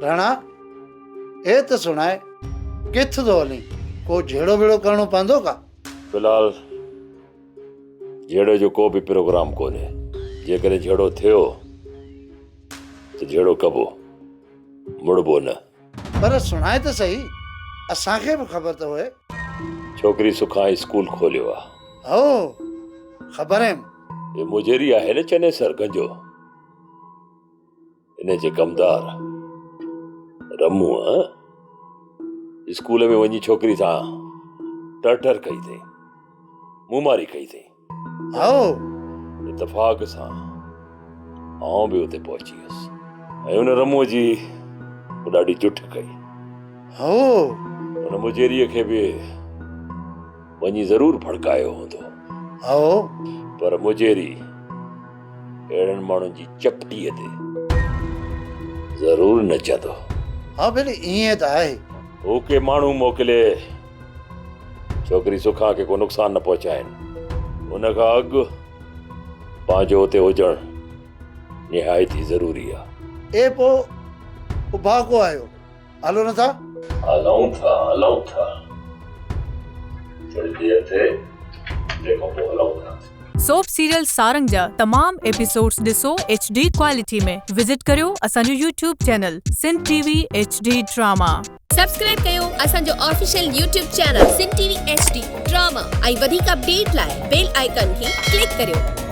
راڻا، اي ته سڻاء، ڪٿ ٿو هلين؟ ڪو جهيڙو ٻيڙو ڪرڻو پوندو ڪا؟ في الحال جهيڙي جو ڪو به پروگرام ڪونهي. جيڪڏهن جهيڙو ٿيو ته جهيڙو ڪبو، مڙبو نه. پر سڻاء ته سهي، اسان کي به خبر ته هئي. ڇوڪري سکان اسڪول کوليو آ. هئو، خبر هيم. هي مجيري آهي نه چنيسر گنجو. ان جي ڪمدار رموء اسڪول ۾ وڃي ڇوڪري سان ٽرٽر ڪئي اٿئي، منهن ماري ڪئي اٿئي. هائو. اتفاق سان آئون به اتي پهچي ويس ۽ ان رموء جي ڏاڍي جٺ ڪئي. هائو. ان مجيريء کي به وڃي ضرور ڀڙڪايو هوندو. هائو. پر مجيري اهڙن ماڻهن جي چپٽيء تي ضرور نچندو. ها ڀلي ائين ته آهي. هو ڪي ماڻهو موڪلي ڇوڪري سکان کي ڪو نقصان نه پهچائين. ان کان اڳ پنهنجو اتي هجڻ نهايت ئي ضروري آ. اي پوء اڀا ڪو آهيو؟ هلو نه ٿا؟ هلون ٿا، هلون ٿا. ٿوري دير ٿئي، تنهن کان پوء هلون ٿا. سوپ سيريل سارنگ جا تمام ايپيسوڊز ڏسو ايڇ ڊي ڪوالٽي ۾ وزٽ ڪريو اسان جو YouTube channel Sindh T V H D drama. Subscribe ڪيو اسان جو official YouTube channel Sindh T V H D drama ۽ وڌيڪ اپڊيٽ لاء بيل آئيڪان کي ڪلڪ ڪريو.